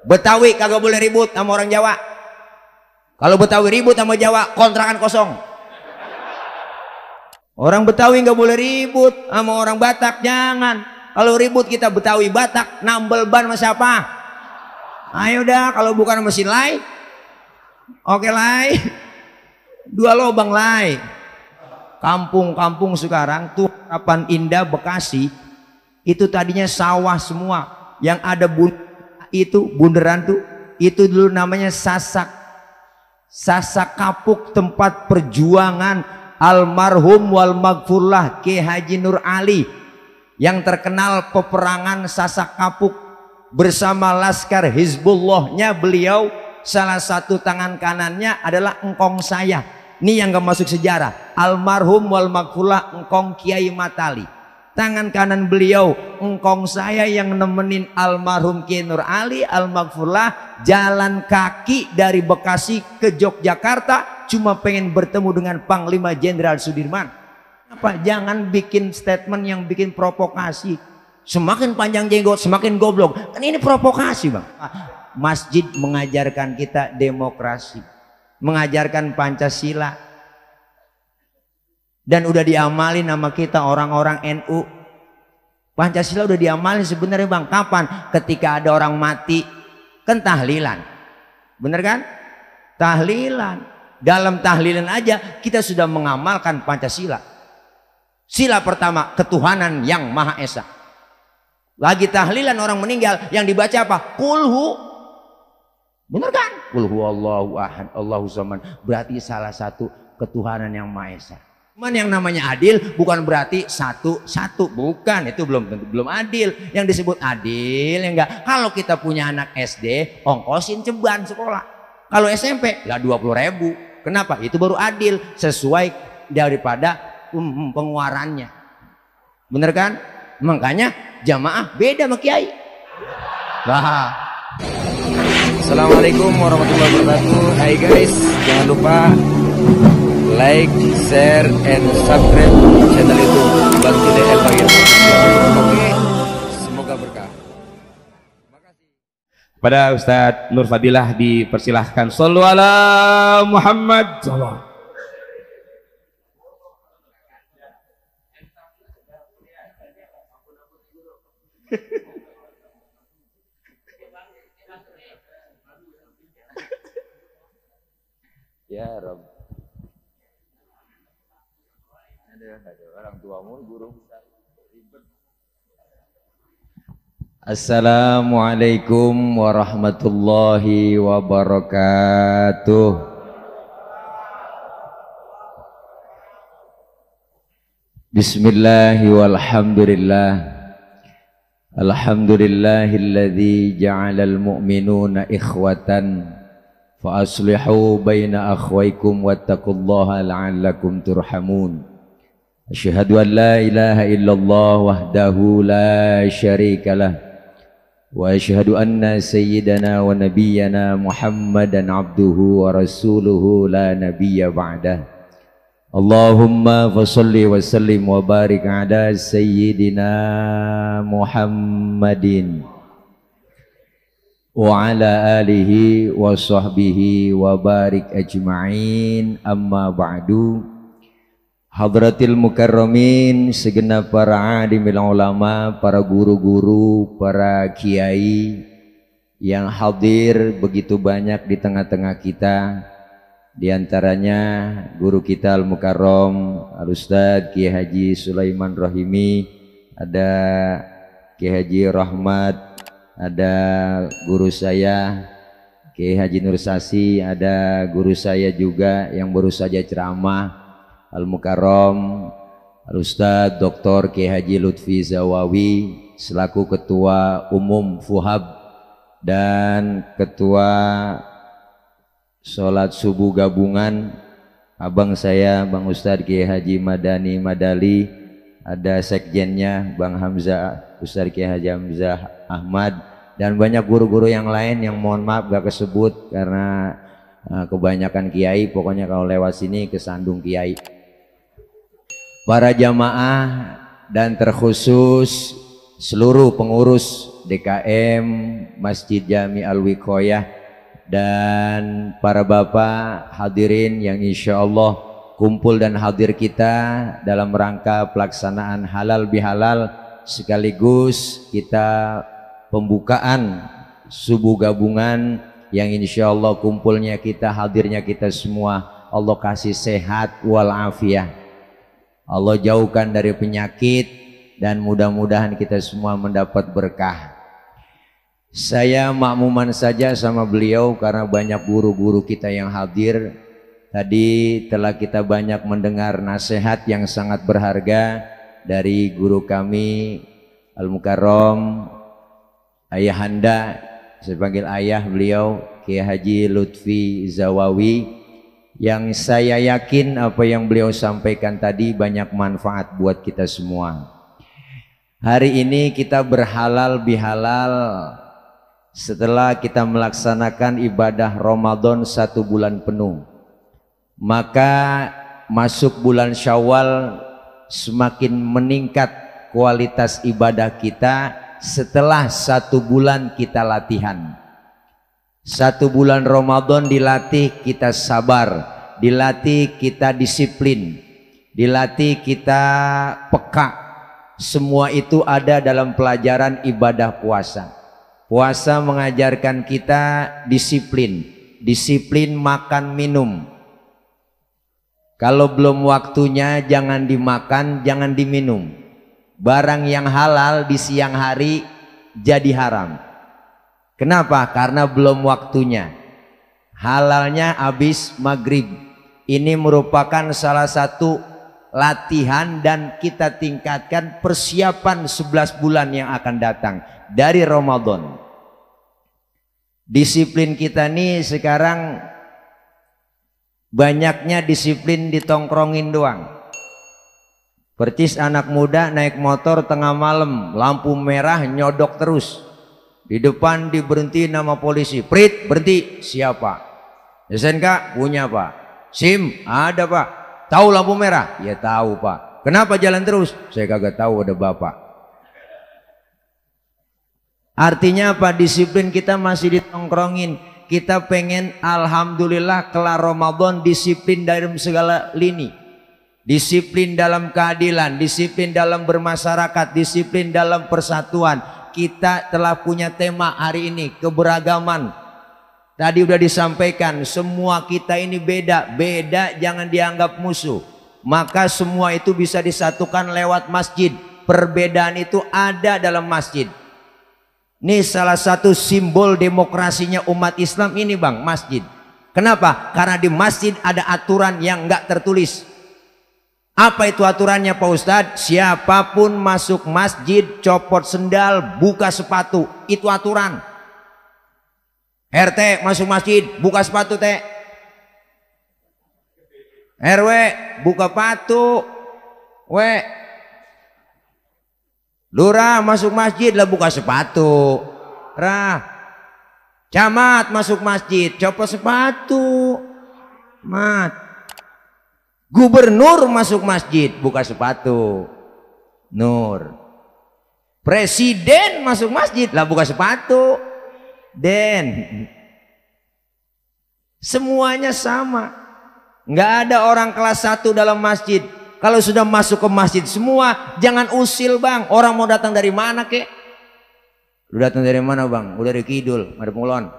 Betawi kagak boleh ribut sama orang Jawa. Kalau Betawi ribut sama Jawa, kontrakan kosong. Orang Betawi nggak boleh ribut sama orang Batak, jangan. Kalau ribut kita Betawi Batak, nambel ban sama siapa? Ayo dah, kalau bukan mesin Lai. Oke Lai. Dua lobang Lai. Kampung-kampung sekarang tuh Harapan Indah Bekasi itu tadinya sawah semua. Yang ada itu bunderan tuh, itu dulu namanya Sasak. Sasak Kapuk, tempat perjuangan almarhum wal maghfurlah Ki Haji Nur Ali yang terkenal peperangan Sasak Kapuk bersama Laskar Hizbullahnya. Beliau salah satu tangan kanannya adalah engkong saya. Ini yang gak masuk sejarah. Almarhum wal maghfurlah engkong Kiai Matali. Tangan kanan beliau engkong saya yang nemenin almarhum Kiai Nur Ali al-maghfurlah jalan kaki dari Bekasi ke Yogyakarta cuma pengen bertemu dengan Panglima Jenderal Sudirman. Apa? Jangan bikin statement yang bikin provokasi. Semakin panjang jenggot semakin goblok. Kan ini provokasi bang. Masjid mengajarkan kita demokrasi, mengajarkan Pancasila. Dan udah diamalin sama kita orang-orang NU. Pancasila udah diamalin sebenarnya bang. Kapan? Ketika ada orang mati kan tahlilan. Bener kan? Tahlilan. Dalam tahlilan aja kita sudah mengamalkan Pancasila. Sila pertama, ketuhanan yang Maha Esa. Lagi tahlilan orang meninggal, yang dibaca apa? Kulhu. Bener kan? Kulhu Allahu ahad, Allahu samad. Berarti salah satu ketuhanan yang Maha Esa. Cuman yang namanya adil bukan berarti satu-satu, bukan, itu belum adil. Yang disebut adil ya enggak, kalau kita punya anak SD ongkosin ceban sekolah, kalau SMP lah 20.000. Kenapa? Itu baru adil, sesuai daripada pengeluarannya. Bener kan? Makanya jamaah beda sama kiai. Nah. Assalamualaikum warahmatullahi wabarakatuh. Hai guys, jangan lupa like, share, and subscribe channel itu Bang JDL Bagir. Oke, semoga berkah. Pada Ustadz Nur Fadilah dipersilahkan. Shollu ala Muhammad. Ya Rabb. Ada orang tuamu guru. Assalamualaikum warahmatullahi wabarakatuh. Bismillahi walhamdulillah. Alhamdulillahilladzi ja'alal mu'minuna ikhwatan fa aslihu baina akhwaykum wattaqullaha la'allakum turhamun. Asyhadu an la ilaha illallah wahdahu la syarikalah wa asyhadu anna sayyidana wa nabiyyana Muhammadan abduhu wa rasuluhu la nabiyya ba'dah. Allahumma fasholli wa sallim wa barik ala sayyidina Muhammadin wa ala alihi wa sahbihi wa barik ajma'in. Amma ba'du. Hadratil mukarramin, segenap para alimil ulama, para guru-guru, para kiai yang hadir begitu banyak di tengah-tengah kita. Di antaranya guru kita Al-Mukarram Al-Ustadz Kiai Haji Sulaiman Rohimi, ada Kiai Haji Rahmat, ada guru saya Kiai Haji Nur Sasi, ada guru saya juga yang baru saja ceramah Al-Mukarram Al-Ustadz Dr. Kiai Haji Lutfi Zawawi selaku Ketua Umum Fuhab dan Ketua Sholat Subuh Gabungan abang saya Bang Ustadz Kiai Haji Madani Madali, ada sekjennya Bang Hamzah Ustadz Kiai Haji Hamzah Ahmad, dan banyak guru-guru yang lain yang mohon maaf gak kesebut karena kebanyakan kiai. Pokoknya kalau lewat sini kesandung kiai. Para jamaah dan terkhusus seluruh pengurus DKM Masjid Jami Al-Wiqayah, dan para bapak hadirin yang insya Allah kumpul dan hadir kita dalam rangka pelaksanaan halal bihalal, sekaligus kita pembukaan subuh gabungan yang insya Allah kumpulnya kita, hadirnya kita semua Allah kasih sehat walafiat, Allah jauhkan dari penyakit, dan mudah-mudahan kita semua mendapat berkah. Saya makmuman saja sama beliau karena banyak guru-guru kita yang hadir. Tadi telah kita banyak mendengar nasihat yang sangat berharga dari guru kami Al-Mukarram Ayahanda, saya panggil ayah beliau, Kiai Haji Lutfi Zawawi, yang saya yakin apa yang beliau sampaikan tadi banyak manfaat buat kita semua. Hari ini kita berhalal bihalal setelah kita melaksanakan ibadah Ramadan 1 bulan penuh. Maka masuk bulan Syawal semakin meningkat kualitas ibadah kita setelah 1 bulan kita latihan. 1 bulan Ramadan dilatih kita sabar, dilatih kita disiplin, dilatih kita peka. Semua itu ada dalam pelajaran ibadah puasa. Puasa mengajarkan kita disiplin, disiplin makan minum. Kalau belum waktunya jangan dimakan, jangan diminum. Barang yang halal di siang hari jadi haram. Kenapa? Karena belum waktunya. Halalnya habis maghrib. Ini merupakan salah satu latihan dan kita tingkatkan persiapan 11 bulan yang akan datang dari Ramadan. Disiplin kita nih sekarang banyaknya disiplin ditongkrongin doang. Percis anak muda naik motor tengah malam, lampu merah nyodok terus. Di depan diberhenti nama polisi, "Prit, berhenti." "Siapa?" "SNK?" "Punya Pak." "SIM?" "Ada Pak." "Tahu lampu merah?" "Ya tahu Pak." "Kenapa jalan terus?" "Saya kagak tahu, ada Bapak." Artinya apa? Disiplin kita masih ditongkrongin. Kita pengen alhamdulillah kelar Ramadan disiplin dalam segala lini. Disiplin dalam keadilan, disiplin dalam bermasyarakat, disiplin dalam persatuan. Kita telah punya tema hari ini, keberagaman. Tadi udah disampaikan, semua kita ini beda. Beda jangan dianggap musuh. Maka semua itu bisa disatukan lewat masjid. Perbedaan itu ada dalam masjid. Ini salah satu simbol demokrasinya umat Islam ini bang, masjid. Kenapa? Karena di masjid ada aturan yang enggak tertulis. Apa itu aturannya Pak Ustadz? Siapapun masuk masjid copot sendal, buka sepatu, itu aturan. RT masuk masjid buka sepatu teh. RW buka sepatu. Lurah masuk masjid lah buka sepatu. Camat masuk masjid copot sepatu. Gubernur masuk masjid buka sepatu. Nur. Presiden masuk masjid lah buka sepatu. Semuanya sama. Nggak ada orang kelas 1 dalam masjid. Kalau sudah masuk ke masjid semua, jangan usil bang. Orang mau datang dari mana kek? Lu datang dari mana bang? Udah dari Kidul, ngadep Ngulon.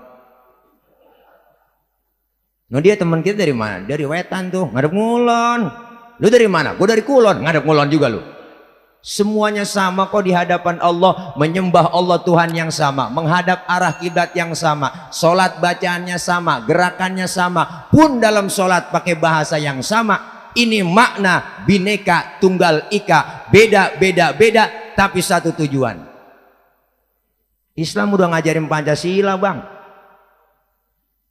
Nah dia teman kita dari mana? Dari Wetan tuh, ngadep Ngulon. Lu dari mana? Gue dari Kulon, ngadep Ngulon juga lu. Semuanya sama kok di hadapan Allah, menyembah Allah Tuhan yang sama, menghadap arah kiblat yang sama, sholat bacaannya sama, gerakannya sama, pun dalam sholat pakai bahasa yang sama. Ini makna bineka tunggal ika, beda tapi satu tujuan. Islam udah ngajarin Pancasila bang.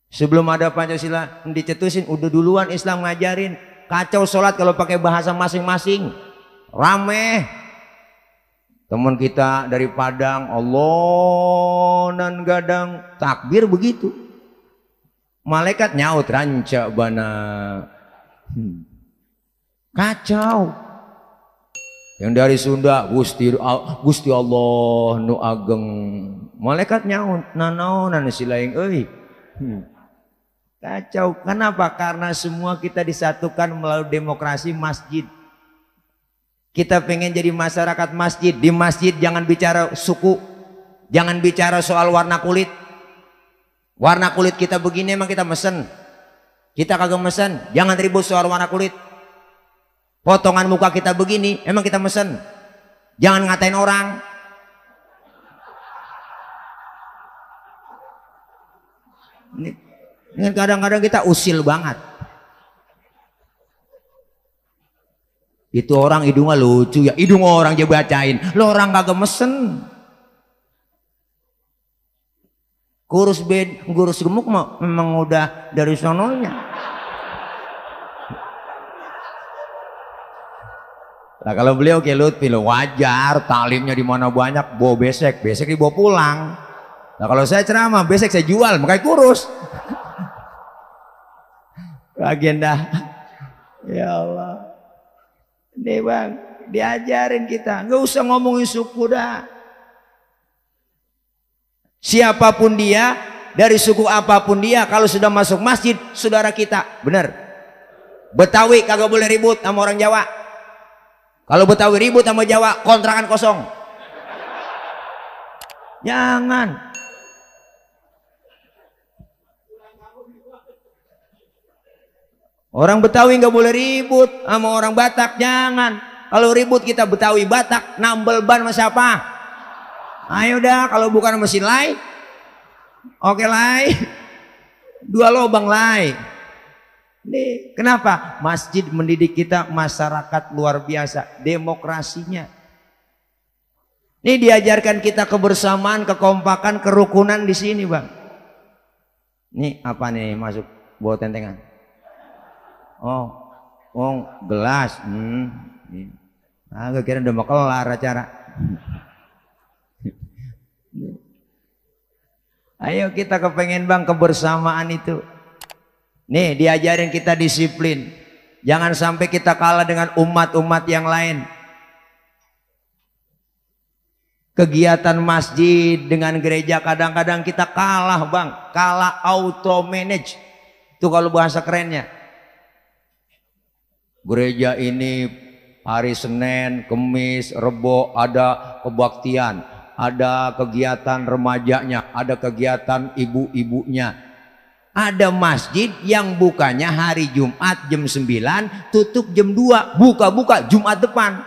Sebelum ada Pancasila dicetusin, udah duluan Islam ngajarin. Kacau sholat kalau pakai bahasa masing-masing, rame. Teman kita dari Padang, Allah nan gadang, takbir begitu. Malaikat nyaut ranca bana. Kacau. Yang dari Sunda Gusti Allah nu ageng. Malaikat nyaut nanaonan si lain euy. Kacau. Kenapa? Karena semua kita disatukan melalui demokrasi masjid. Kita pengen jadi masyarakat masjid. Di masjid jangan bicara suku, jangan bicara soal warna kulit. Warna kulit kita begini emang kita mesen. Kita kagak mesen. Jangan ribut soal warna kulit. Potongan muka kita begini emang kita mesen. Jangan ngatain orang. Ini kadang-kadang kita usil banget. Itu orang hidungnya lucu ya, hidung orang aja bacain, lo orang kagak mesen. Kurus gemuk mah memang udah dari sononya. Nah kalau beliau kayak Lutfi lo wajar, talimnya di mana banyak, bawa besek dibawa pulang. Nah kalau saya ceramah besek saya jual, makanya kurus. Agenda, ya Allah. Nih bang, diajarin kita, nggak usah ngomongin suku dah. Siapapun dia, dari suku apapun dia, kalau sudah masuk masjid, saudara kita, bener. Betawi kagak boleh ribut sama orang Jawa. Kalau Betawi ribut sama Jawa, kontrakan kosong. Jangan. Orang Betawi nggak boleh ribut sama orang Batak, jangan. Kalau ribut kita Betawi Batak, nambel ban sama siapa? Ayo dah, kalau bukan mesin Lai, oke Lai, 2 lobang Lai. Nih, kenapa? Masjid mendidik kita masyarakat luar biasa, demokrasinya. Ini diajarkan kita kebersamaan, kekompakan, kerukunan di sini bang. Nih apa nih masuk bawa tentengan? Oh gelas. Gue kira udah mau kelar acara. Ayo kita kepengen bang kebersamaan itu. Nih diajarin kita disiplin. Jangan sampai kita kalah dengan umat-umat yang lain. Kegiatan masjid dengan gereja kadang-kadang kita kalah bang. Kalah auto manage. Itu kalau bahasa kerennya. Gereja ini hari Senin, Kemis, Rebo ada kebaktian, ada kegiatan remajanya, ada kegiatan ibu-ibunya. Ada masjid yang bukanya hari Jumat jam 9, tutup jam 2, buka Jumat depan.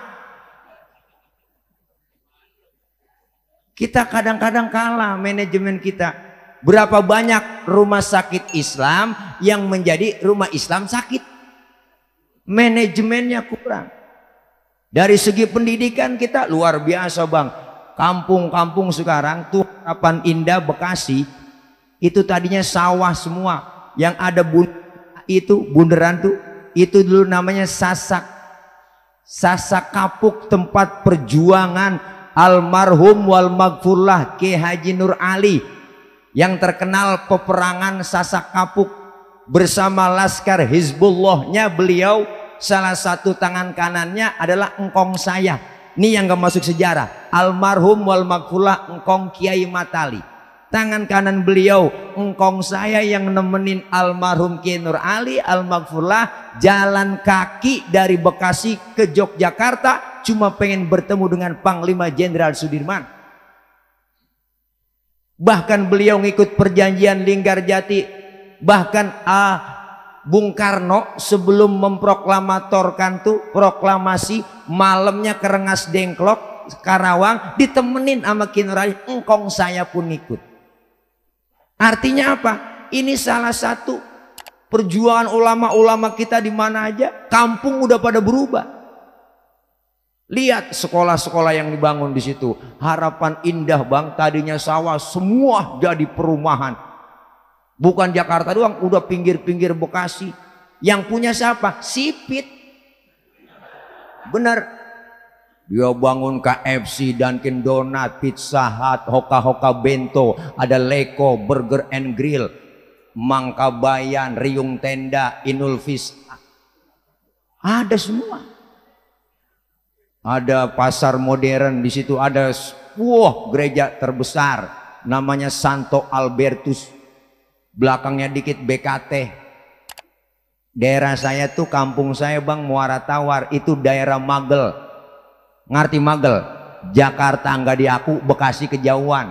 Kita kadang-kadang kalah manajemen kita. Berapa banyak rumah sakit Islam yang menjadi rumah Islam sakit? Manajemennya kurang. Dari segi pendidikan kita luar biasa bang. Kampung-kampung sekarang tuh Harapan Indah Bekasi itu tadinya sawah semua. Yang ada itu bunderan tuh itu dulu namanya Sasak Kapuk, tempat perjuangan almarhum wal maghfurlah Ki Haji Nur Ali yang terkenal peperangan Sasak Kapuk. Bersama Laskar Hizbullahnya beliau, salah satu tangan kanannya adalah engkong saya. Ini yang gak masuk sejarah. Almarhum wal maghfurlah engkong Kiai Matali. Tangan kanan beliau engkong saya yang nemenin almarhum Kiai Nur Ali al-maghfurlah jalan kaki dari Bekasi ke Yogyakarta cuma pengen bertemu dengan Panglima Jenderal Sudirman. Bahkan beliau ngikut perjanjian Linggarjati. Bahkan Bung Karno sebelum memproklamatorkan tuh proklamasi malamnya ke Rengas Dengklok Karawang ditemenin sama Ki Nur Ali, engkong saya pun ikut. Artinya apa? Ini salah satu perjuangan ulama-ulama kita di mana aja, kampung udah pada berubah. Lihat sekolah-sekolah yang dibangun di situ, Harapan Indah bang, tadinya sawah semua jadi perumahan. Bukan Jakarta doang, udah pinggir-pinggir Bekasi. Yang punya siapa? Sipit. Bener. Dia bangun KFC, Dunkin Donat, Pizza Hut, Hoka-Hoka Bento, ada Leko, Burger and Grill, Mangkabayan, Riung Tenda, Inul Vista. Ada semua. ada pasar modern di situ, ada gereja terbesar namanya Santo Albertus, belakangnya dikit BKT. Daerah saya tuh, kampung saya Bang, Muara Tawar, itu daerah Magel. Ngerti Magel? Jakarta nggak diaku, Bekasi kejauhan.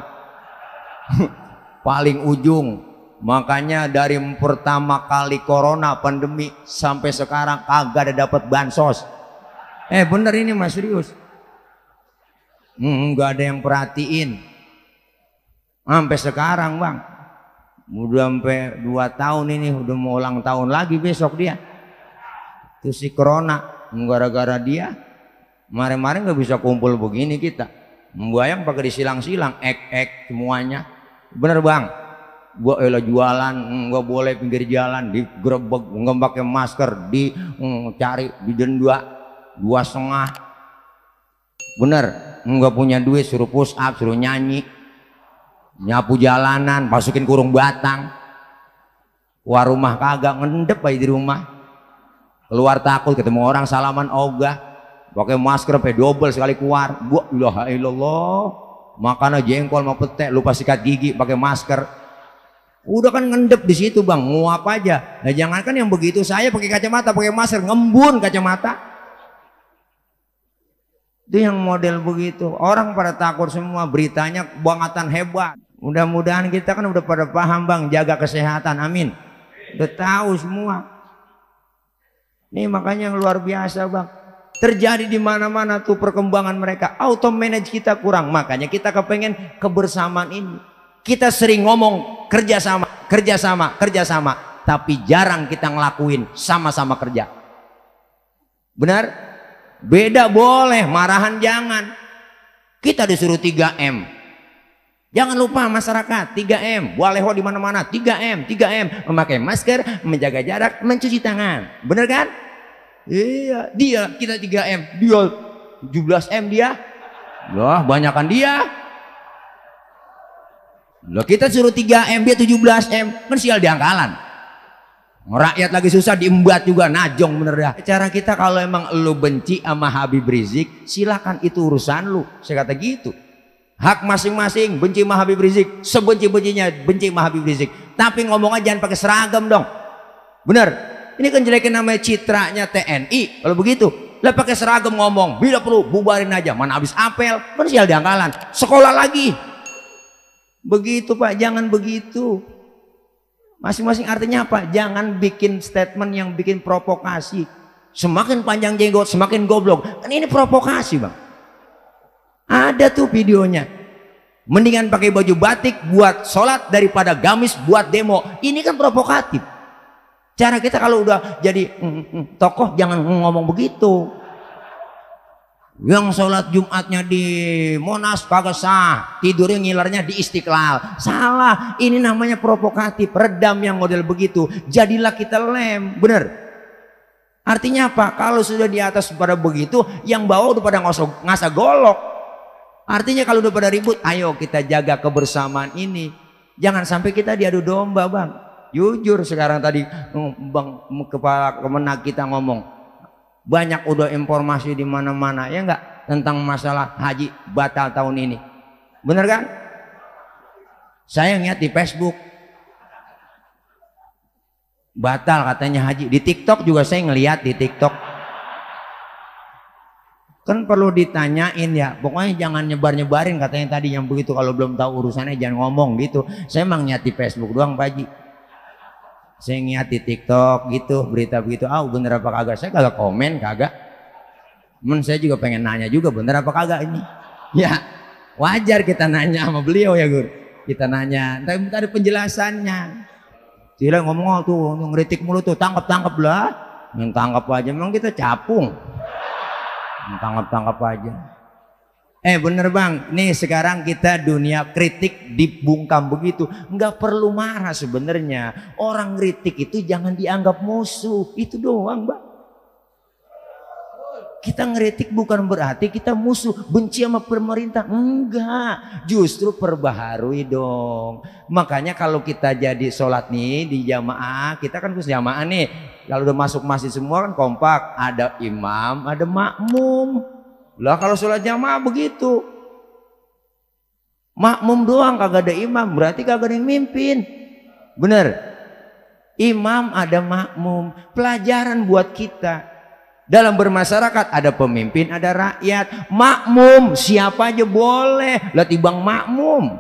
Paling ujung. Makanya dari pertama kali corona pandemi sampai sekarang kagak ada dapat bansos. Bener ini Mas, serius. Nggak ada yang perhatiin. Sampai sekarang Bang. Udah sampai 2 tahun ini, udah mau ulang tahun lagi besok dia. Itu si corona, gara-gara dia kemarin-kemarin nggak bisa kumpul begini kita. Membayang pakai disilang-silang, ek semuanya. Bener Bang. Gua jualan nggak boleh pinggir jalan, digerebek, nggak pakai masker, dicari, didenda 2,5. Bener, nggak punya duit suruh push up, suruh nyanyi, nyapu jalanan, masukin kurung batang. Keluar rumah kagak, ngendep aja di rumah. Keluar takut ketemu orang, salaman ogah, pakai masker sampai double sekali keluar. Gua ilaha illallah, makan jengkol mau petek, lupa sikat gigi pakai masker. Udah kan ngendep di situ Bang, nguap aja. Nah jangankan yang begitu, saya pakai kacamata, pakai masker, ngembun kacamata. Itu yang model begitu. Orang pada takut semua, beritanya bangatan hebat. Mudah-mudahan kita kan udah pada paham Bang, jaga kesehatan, amin. Udah tahu semua. Nih makanya yang luar biasa Bang. Terjadi di mana-mana tuh perkembangan mereka. Auto manage kita kurang, makanya kita kepengen kebersamaan ini. Kita sering ngomong kerjasama, tapi jarang kita ngelakuin sama-sama kerja. Benar? Beda boleh, marahan jangan. Kita disuruh 3M. Jangan lupa masyarakat, 3M. Waleho di mana-mana, 3M. Memakai masker, menjaga jarak, mencuci tangan. Benar kan? Iya, kita 3M. Dia 17M dia. Loh, banyakan dia. Loh kita suruh 3M, dia 17M, kan sial diangkalan. Rakyat lagi susah diembat juga, najong bener dah. Cara kita kalau emang lu benci sama Habib Rizik, silakan, itu urusan lu. Saya kata gitu. Hak masing-masing, benci sama Habib Rizik, sebenci-bencinya benci sama Habib Rizik. Tapi ngomongnya jangan pakai seragam dong. Bener. Ini kan jelekin namanya citranya TNI. Kalau begitu, lah pakai seragam ngomong, bila perlu bubarin aja. Mana habis apel, kan sial diangkalan. Sekolah lagi. Begitu Pak, jangan begitu. Masing-masing artinya apa? Jangan bikin statement yang bikin provokasi. Semakin panjang jenggot, semakin goblok. Kan ini provokasi Bang. Ada tuh videonya. Mendingan pakai baju batik buat sholat daripada gamis buat demo. Ini kan provokatif. Cara kita kalau udah jadi tokoh jangan ngomong begitu. Yang sholat Jumatnya di Monas kagak sah, tidurnya ngilernya di Istiqlal, salah. Ini namanya provokatif. Redam yang model begitu, jadilah kita lem. Bener. Artinya apa? Kalau sudah di atas pada begitu, yang bawah udah pada ngasah golok. Artinya kalau udah pada ribut, ayo kita jaga kebersamaan ini. Jangan sampai kita diadu domba Bang. Jujur sekarang tadi Bang Kepala Kemenak kita ngomong, banyak udah informasi di mana-mana ya enggak tentang masalah haji batal tahun ini. Bener kan? Saya lihat di Facebook batal katanya haji. Di TikTok juga saya ngelihat di TikTok. Kan perlu ditanyain ya. Pokoknya jangan nyebar-nyebarin katanya tadi yang begitu. Kalau belum tahu urusannya jangan ngomong gitu. Saya emang lihat di Facebook doang Pak Haji. Saya ngeliat di TikTok gitu, berita begitu. Bener apa kagak? Saya kagak komen, kagak. Saya juga pengen nanya juga, bener apa kagak ini? Ya, wajar kita nanya sama beliau ya Gur. Kita nanya, tapi ada penjelasannya. Sila ngomong tuh, ngeritik mulu tuh, tangkap lah. Yang tangkap aja, memang kita capung. Tangkap aja. Bener Bang, nih sekarang kita dunia kritik dibungkam begitu. Nggak perlu marah sebenarnya. Orang kritik itu jangan dianggap musuh. Itu doang Bang. Kita ngeritik bukan berarti kita musuh, benci sama pemerintah. Enggak, justru perbaharui dong. Makanya kalau kita jadi sholat nih di jamaah, kita kan harus jamaah nih. Kalau udah masuk masjid semua kan kompak. Ada imam, ada makmum. Lah kalau sholat jamaah begitu. Makmum doang kagak ada imam, berarti kagak ada yang mimpin. Bener. Imam ada makmum. Pelajaran buat kita. Dalam bermasyarakat ada pemimpin, ada rakyat. Makmum siapa aja boleh. Lah tibang makmum.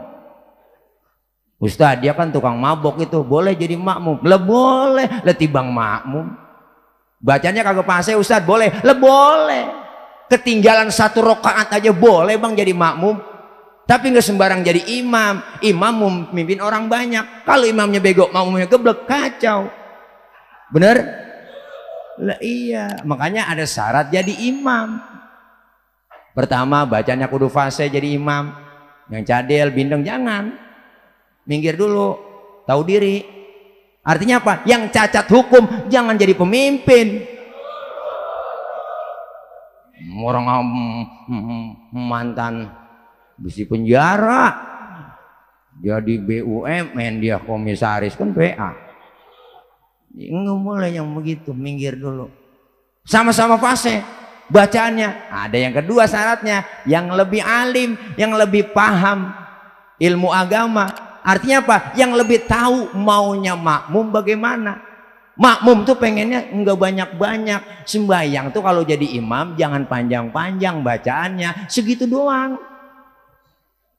Ustaz dia kan tukang mabok itu, boleh jadi makmum. Lah boleh. Lah tibang makmum. Bacanya kagak fase Ustaz, boleh. Lah boleh. Ketinggalan 1 rakaat aja boleh bang jadi makmum. Tapi nggak sembarang jadi imam. Imam memimpin orang banyak. Kalau imamnya bego, makmumnya geblek, kacau. Bener? Lah iya, makanya ada syarat jadi imam. Pertama bacanya kudu fase jadi imam. Yang cadel, bindeng jangan. Minggir dulu, tahu diri. Artinya apa? Yang cacat hukum jangan jadi pemimpin. Orang mantan bisi penjara, jadi BUMN, dia komisaris kan PA. Nggak boleh yang begitu, minggir dulu. Sama-sama fase bacaannya. Ada yang kedua syaratnya, yang lebih alim, yang lebih paham ilmu agama. Artinya apa? Yang lebih tahu maunya makmum bagaimana. Makmum tuh pengennya enggak banyak-banyak. Sembahyang tuh kalau jadi imam jangan panjang-panjang bacaannya, segitu doang.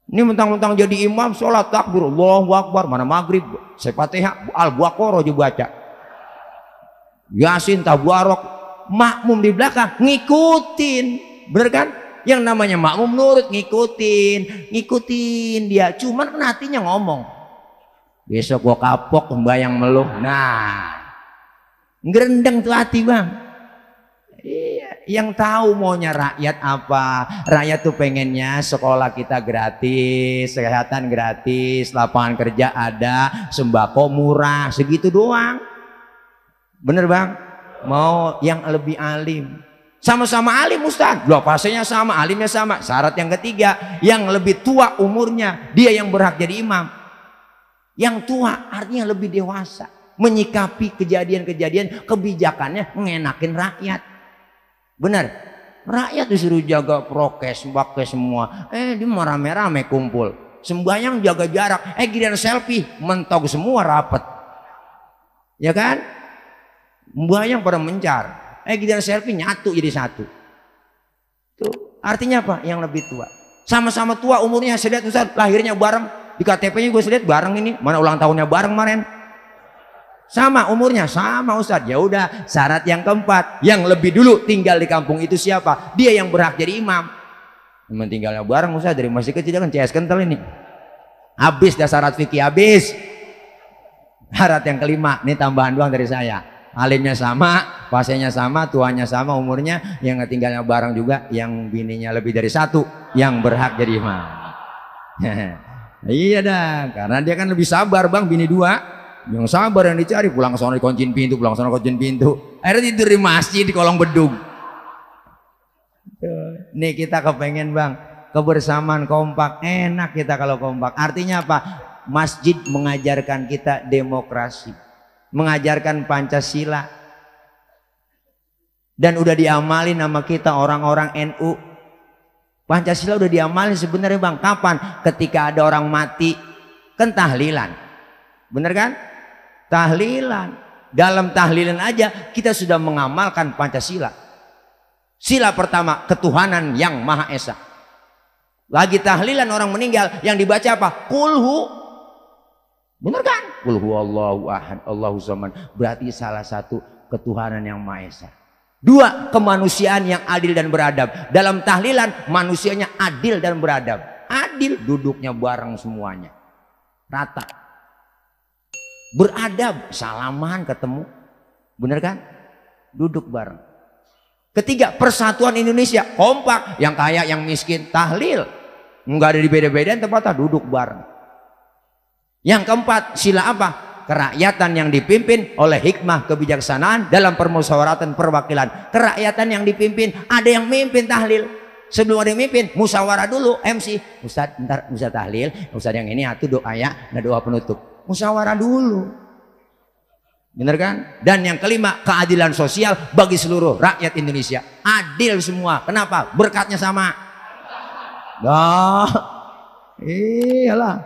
Ini mentang-mentang jadi imam sholat takbir Allahu Akbar, mana maghrib Al-Fatihah Al-Baqarah juga baca, Yasin, Tabarok. Makmum di belakang ngikutin, bener kan? Yang namanya makmum nurut, ngikutin dia. Cuman kan hatinya ngomong, besok gua kapok membayang meluh. Nah, ngerendeng tuh hati bang. Iya, yang tahu maunya rakyat apa. Rakyat tuh pengennya sekolah kita gratis, kesehatan gratis, lapangan kerja ada, sembako murah, segitu doang. Bener bang? Mau yang lebih alim. Sama-sama alim Ustaz, loh fasenya sama, alimnya sama. Syarat yang ketiga, yang lebih tua umurnya, dia yang berhak jadi imam. Yang tua artinya lebih dewasa, menyikapi kejadian-kejadian, kebijakannya ngenakin rakyat. Benar, rakyat disuruh jaga prokes, pakai semua. Dia mau rame-rame kumpul, sembahyang jaga jarak. Giliran selfie, mentok semua rapet. Ya kan? Sembahyang pada mencar. Giliran selfie nyatu jadi satu. Tuh, artinya apa? Yang lebih tua. Sama-sama tua umurnya, saya lihat Ustaz, lahirnya bareng. Di KTP-nya gue lihat bareng ini. Mana ulang tahunnya bareng kemarin. Sama umurnya, sama Ustaz. Ya udah, syarat yang keempat, yang lebih dulu tinggal di kampung itu siapa? Dia yang berhak jadi imam. Memang tinggalnya bareng Ustaz, dari masih kecil kan CS kental ini. Habis dah syarat fikih, habis. Syarat yang kelima, ini tambahan doang dari saya. Alimnya sama, fasenya sama, tuanya sama, umurnya, yang tinggalnya bareng juga, yang bininya lebih dari satu, yang berhak jadi imam. Iya dah, karena dia kan lebih sabar bang, bini dua. Yang sabar yang dicari, pulang ke sana dikunciin pintu, pulang ke sana dikunciin pintu. Akhirnya tidur di masjid di kolong bedung. Nih kita kepengen bang, kebersamaan kompak, enak kita kalau kompak. Artinya apa? Masjid mengajarkan kita demokrasi, mengajarkan Pancasila, dan udah diamalin sama kita orang-orang NU. Pancasila udah diamalin sebenarnya bang. Kapan? Ketika ada orang mati kan tahlilan, bener kan? Tahlilan. Dalam tahlilan aja kita sudah mengamalkan Pancasila. Sila pertama, ketuhanan yang Maha Esa. Lagi tahlilan orang meninggal, yang dibaca apa? Kulhu. Bener kan? Kulhu Allahu ahad, Allahu samad. Berarti salah satu ketuhanan yang Maha Esa. Dua, kemanusiaan yang adil dan beradab. Dalam tahlilan manusianya adil dan beradab. Adil, duduknya bareng semuanya, rata. Beradab, salaman ketemu, bener kan? Duduk bareng. Ketiga, persatuan Indonesia, kompak, yang kaya yang miskin tahlil, nggak ada dibeda-bedain, tempatnya duduk bareng. Yang keempat, sila apa? Kerakyatan yang dipimpin oleh hikmah kebijaksanaan dalam permusyawaratan perwakilan. Kerakyatan yang dipimpin, ada yang mimpin tahlil. Sebelum ada yang mimpin, musyawarah dulu, MC. Ustadz, ntar Ustadz tahlil, Ustadz yang ini atuh doa ya, ada doa penutup. Musyawarah dulu. Bener kan? Dan yang kelima, keadilan sosial bagi seluruh rakyat Indonesia. Adil semua. Kenapa? Berkatnya sama. Nah, iyalah.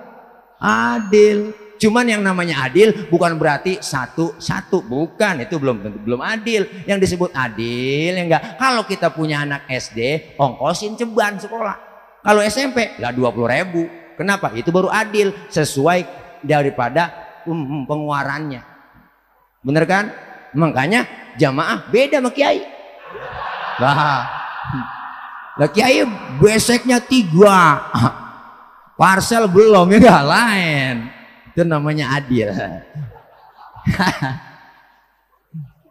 Adil. Cuman yang namanya adil bukan berarti satu-satu. Bukan, itu belum adil. Yang disebut adil ya enggak. Kalau kita punya anak SD, ongkosin ceban sekolah. Kalau SMP, lah 20.000. Kenapa? Itu baru adil. Sesuai daripada pengeluarannya. Bener kan? Makanya jamaah beda sama kiai. Lah kiai beseknya 3, parcel belum ya gak lain. Itu namanya adil.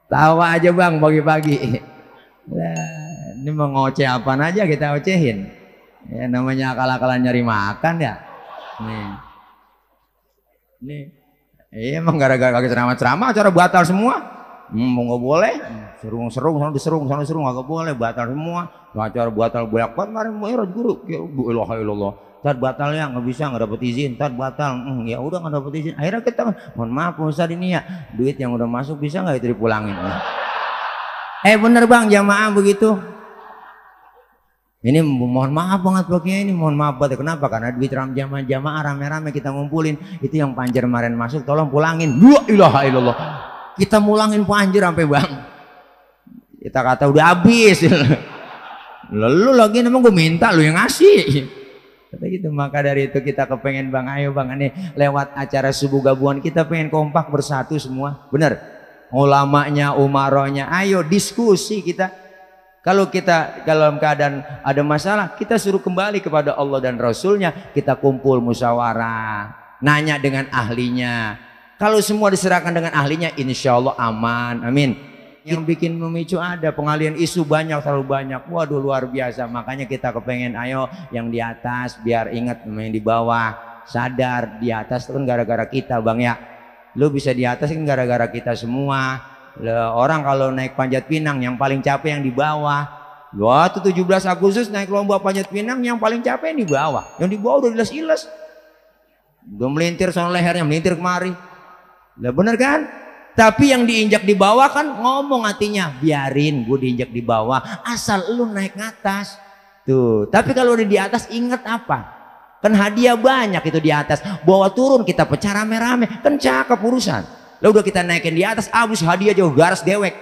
Tawa aja bang pagi-pagi. Ini mau ngoceh apaan aja kita ocehin. Ya namanya akal-akalan nyari makan ya. Nih. Iya emang gara-gara kagak ceramah acara batal semua. Mau nggak boleh. Serung sana diserung nggak boleh, batal semua. Acara batal banyak banget kemarin Mi'raj guru. Ya Allah. Tad batal ya nggak bisa, nggak dapet izin. Tad batal. Ya udah nggak dapet izin. Akhirnya kita mohon maaf Ustaz ini ya, duit yang udah masuk bisa nggak itu dipulangin? Bener bang jamaah begitu. Ini mohon maaf banget Pak ini mohon maaf banget. Kenapa? Karena duit jamaah rame-rame kita ngumpulin. Itu yang panjer kemarin masuk tolong pulangin. La ilaha illallah. Kita mulangin panjer sampai bang. Kita kata udah habis. Lalu lagi emang gue minta lu yang ngasih. Kata gitu. Maka dari itu kita kepengen bang, ayo bang ini lewat acara subuh gabungan kita pengen kompak bersatu semua. Bener. Ulamanya, umarohnya, ayo diskusi kita. Kalau kita dalam keadaan ada masalah, kita suruh kembali kepada Allah dan Rasulnya. Kita kumpul musyawarah, nanya dengan ahlinya. Kalau semua diserahkan dengan ahlinya, insya Allah aman. Amin. Yang bikin memicu ada pengalian isu banyak, terlalu banyak. Waduh luar biasa. Makanya kita kepengen ayo yang di atas biar ingat yang di bawah. Sadar di atas itu kan gara-gara kita bang ya. Lu bisa di atas kan gara-gara kita semua. Orang kalau naik Panjat Pinang yang paling capek yang di bawah. Waktu 17 Agustus naik lomba Panjat Pinang yang paling capek yang di bawah. Yang di bawah udah iles-iles. Udah melintir soal lehernya, melintir kemari. Lah bener kan? Tapi yang diinjak di bawah kan ngomong hatinya, biarin gue diinjak di bawah asal lu naik ke atas. Tuh, tapi kalau udah di atas inget apa? Kan hadiah banyak itu di atas. Bawa turun kita pecah rame-rame. Kan cakep urusan. Lah udah kita naikin di atas, habis hadiah jauh garas dewek.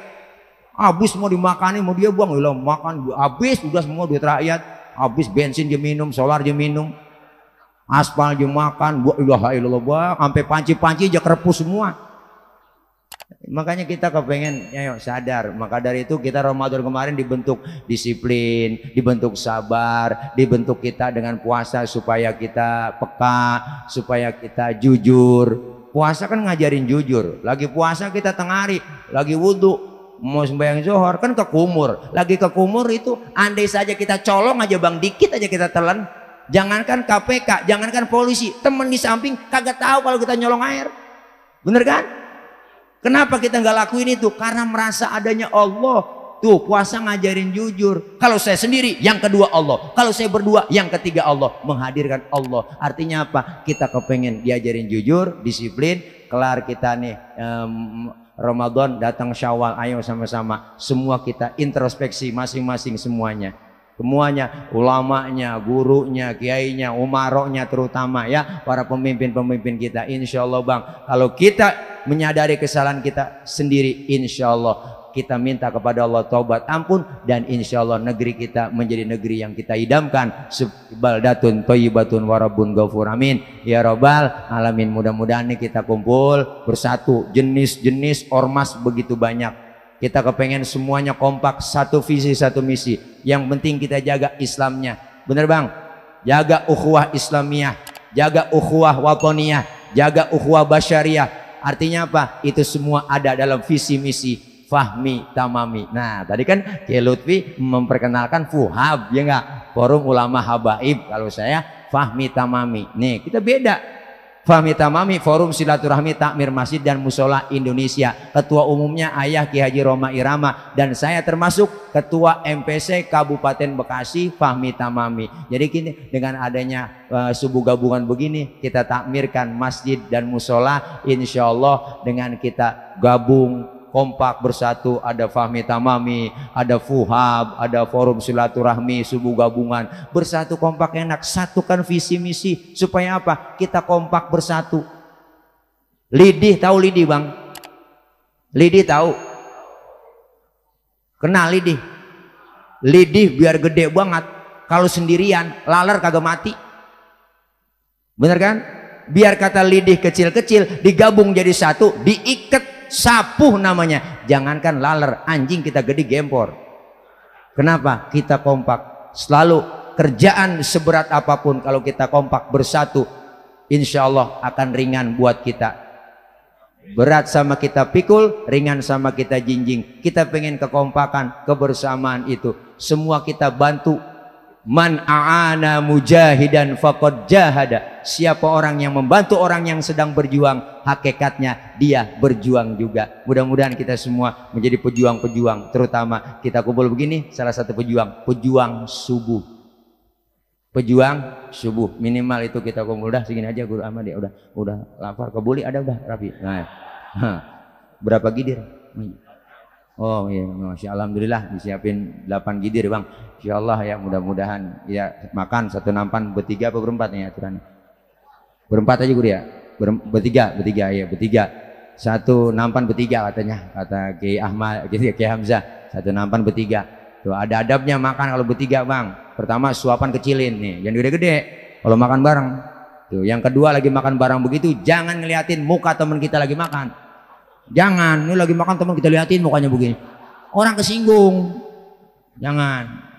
Habis mau dimakanin, mau dia buang, lah makan habis udah semua duit rakyat. Habis bensin dia minum, solar dia minum. Aspal dia makan, ilaha illallah bang, sampai panci-panci aja kerepus semua. Makanya kita kepengen ayo sadar. Maka dari itu kita Ramadan kemarin dibentuk disiplin, dibentuk sabar, dibentuk kita dengan puasa supaya kita peka, supaya kita jujur. Puasa kan ngajarin jujur. Lagi puasa kita tengah hari, lagi wudhu mau sembahyang zuhur kan ke kumur. Lagi ke kumur itu andai saja kita colong aja bang, dikit aja kita telan. Jangankan KPK, jangankan polisi, temen di samping kagak tahu kalau kita nyolong air. Bener kan? Kenapa kita nggak lakuin itu? Karena merasa adanya Allah. Tuh puasa ngajarin jujur. Kalau saya sendiri, yang kedua Allah. Kalau saya berdua, yang ketiga Allah. Menghadirkan Allah. Artinya apa? Kita kepengen diajarin jujur, disiplin. Kelar kita nih Ramadan, datang Syawal. Ayo sama-sama. Semua kita introspeksi masing-masing semuanya. Semuanya, ulamanya, gurunya, kiainya, umaroknya terutama ya, para pemimpin-pemimpin kita. Insya Allah bang, kalau kita menyadari kesalahan kita sendiri, insya Allah kita minta kepada Allah taubat ampun, dan insya Allah negeri kita menjadi negeri yang kita idamkan. Baldatun thayyibatun warabun ghafur. Amin ya rabbal alamin. Mudah-mudahan nih kita kumpul bersatu, jenis-jenis ormas begitu banyak. Kita kepengen semuanya kompak, satu visi satu misi. Yang penting kita jaga Islamnya. Bener bang? Jaga ukhuwah Islamiyah, jaga ukhuwah watoniyah, jaga ukhuwah basyariah. Artinya apa? Itu semua ada dalam visi misi Fahmi Tamami. Nah tadi kan Kiai Lutfi memperkenalkan Fuhab, ya enggak? Forum Ulama Habaib. Kalau saya Fahmi Tamami. Nih kita beda. Fahmi Tamami, Forum Silaturahmi Takmir Masjid dan Musola Indonesia. Ketua umumnya Ayah Ki Haji Roma Irama, dan saya termasuk Ketua MPC Kabupaten Bekasi Fahmi Tamami. Jadi kini dengan adanya subuh gabungan begini, kita takmirkan masjid dan musola, insya Allah dengan kita gabung kompak bersatu, ada Fahmi Tamami, ada Fuhab, ada Forum Silaturahmi, subuh gabungan, bersatu kompak enak, satukan visi misi supaya apa? Kita kompak bersatu. Lidih, tahu lidih bang? Lidih tahu? Kenal lidih? Lidih biar gede banget, kalau sendirian laler kagak mati, bener kan? Biar kata lidih kecil-kecil digabung jadi satu, diikat sapuh namanya. Jangankan laler, anjing kita gede gempor. Kenapa? Kita kompak. Selalu kerjaan seberat apapun, kalau kita kompak bersatu, insya Allah akan ringan buat kita. Berat sama kita pikul, ringan sama kita jinjing. Kita pengen kekompakan, kebersamaan itu. Semua kita bantu. Man a'ana mujahidan faqad jahada. Siapa orang yang membantu orang yang sedang berjuang, hakikatnya dia berjuang juga. Mudah-mudahan kita semua menjadi pejuang-pejuang. Terutama kita kumpul begini, salah satu pejuang subuh. Pejuang subuh, minimal itu kita kumpul. Udah segini aja Guru Ahmad ya, udah lapar, kebuli ada udah rapi. Nah, berapa gidir? Oh iya, Masya Allah, alhamdulillah disiapin 8 gidir bang. Insya Allah ya, mudah-mudahan ya makan satu nampan bertiga apa berempat nih aturannya? Berempat aja Guru ya? Bertiga ya, bertiga. Satu nampan bertiga katanya, kata Kiai Ahmad, Kiai Hamzah, satu nampan bertiga. Tuh ada adabnya makan kalau bertiga bang. Pertama suapan kecilin nih, jangan gede-gede kalau makan bareng. Tuh yang kedua, lagi makan bareng begitu jangan ngeliatin muka teman kita lagi makan. Jangan, ini lagi makan teman kita liatin mukanya begini, orang kesinggung. Jangan.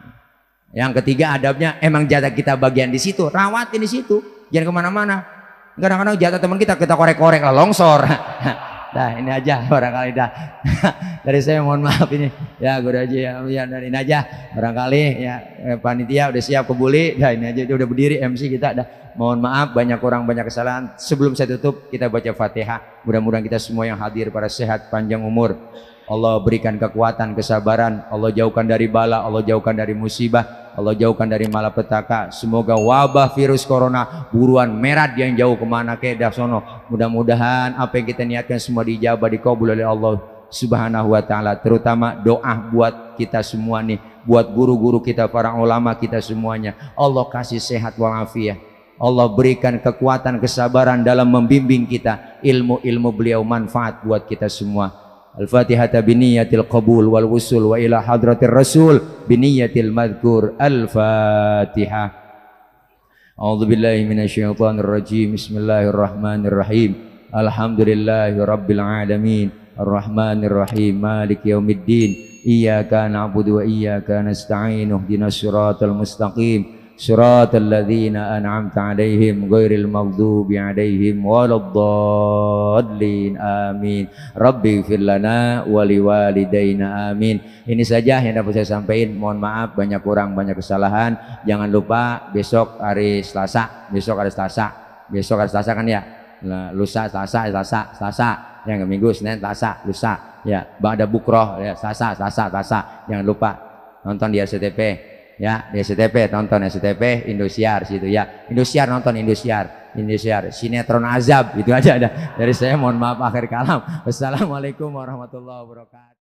Yang ketiga adabnya, emang jatah kita bagian di situ, rawatin di situ, jangan kemana-mana. Kadang-kadang jatah teman kita korek-korek lah, longsor. Nah ini aja barangkali dah. Dari saya mohon maaf ini ya Guru Haji ya, dari ini aja barangkali ya, panitia udah siap kebuli. Nah ini aja, dia udah berdiri MC kita dah. Mohon maaf banyak kurang banyak kesalahan. Sebelum saya tutup kita baca Fatihah. Mudah-mudahan kita semua yang hadir pada sehat panjang umur. Allah berikan kekuatan, kesabaran. Allah jauhkan dari bala, Allah jauhkan dari musibah, Allah jauhkan dari malapetaka. Semoga wabah virus corona buruan merat yang jauh kemana ke sono. Mudah-mudahan apa yang kita niatkan semua dijabah, dikabul oleh Allah Subhanahu wa ta'ala. Terutama doa buat kita semua nih, buat guru-guru kita, para ulama kita semuanya. Allah kasih sehat walafiat, Allah berikan kekuatan, kesabaran dalam membimbing kita. Ilmu-ilmu beliau manfaat buat kita semua. Al-Fatihah biniyatil qabul wal wusul wa ila hadratir rasul biniyatil madhkur. Al-Fatihah. A'udzu billahi minasyaitonir rajim. Bismillahirrahmanirrahim. Alhamdulillahi rabbil alamin. Ar-Rahmanir Rahim. Maliki yaumiddin. Iyyaka na'budu wa iyyaka nasta'in. Ihdinas siratal mustaqim. Siratal ladzina an'amta 'alaihim ghairil maghdubi 'alaihim waladdallin. Amin. Rabbi ighfir lana wa liwalidayna. Amin. Ini saja yang dapat saya sampaikan. Mohon maaf banyak kurang banyak kesalahan. Jangan lupa besok hari Selasa. Besok hari Selasa kan ya. Lusa Selasa. Yang Minggu, Senin, Selasa, lusa. Ya, ba'da bukroh ya, Selasa. Jangan lupa nonton di RCTP. Ya, di SCTV, tonton SCTV, Indosiar situ ya. Indosiar, nonton Indosiar, sinetron azab, itu aja ada. Dari saya mohon maaf akhir kalam. Wassalamualaikum warahmatullahi wabarakatuh.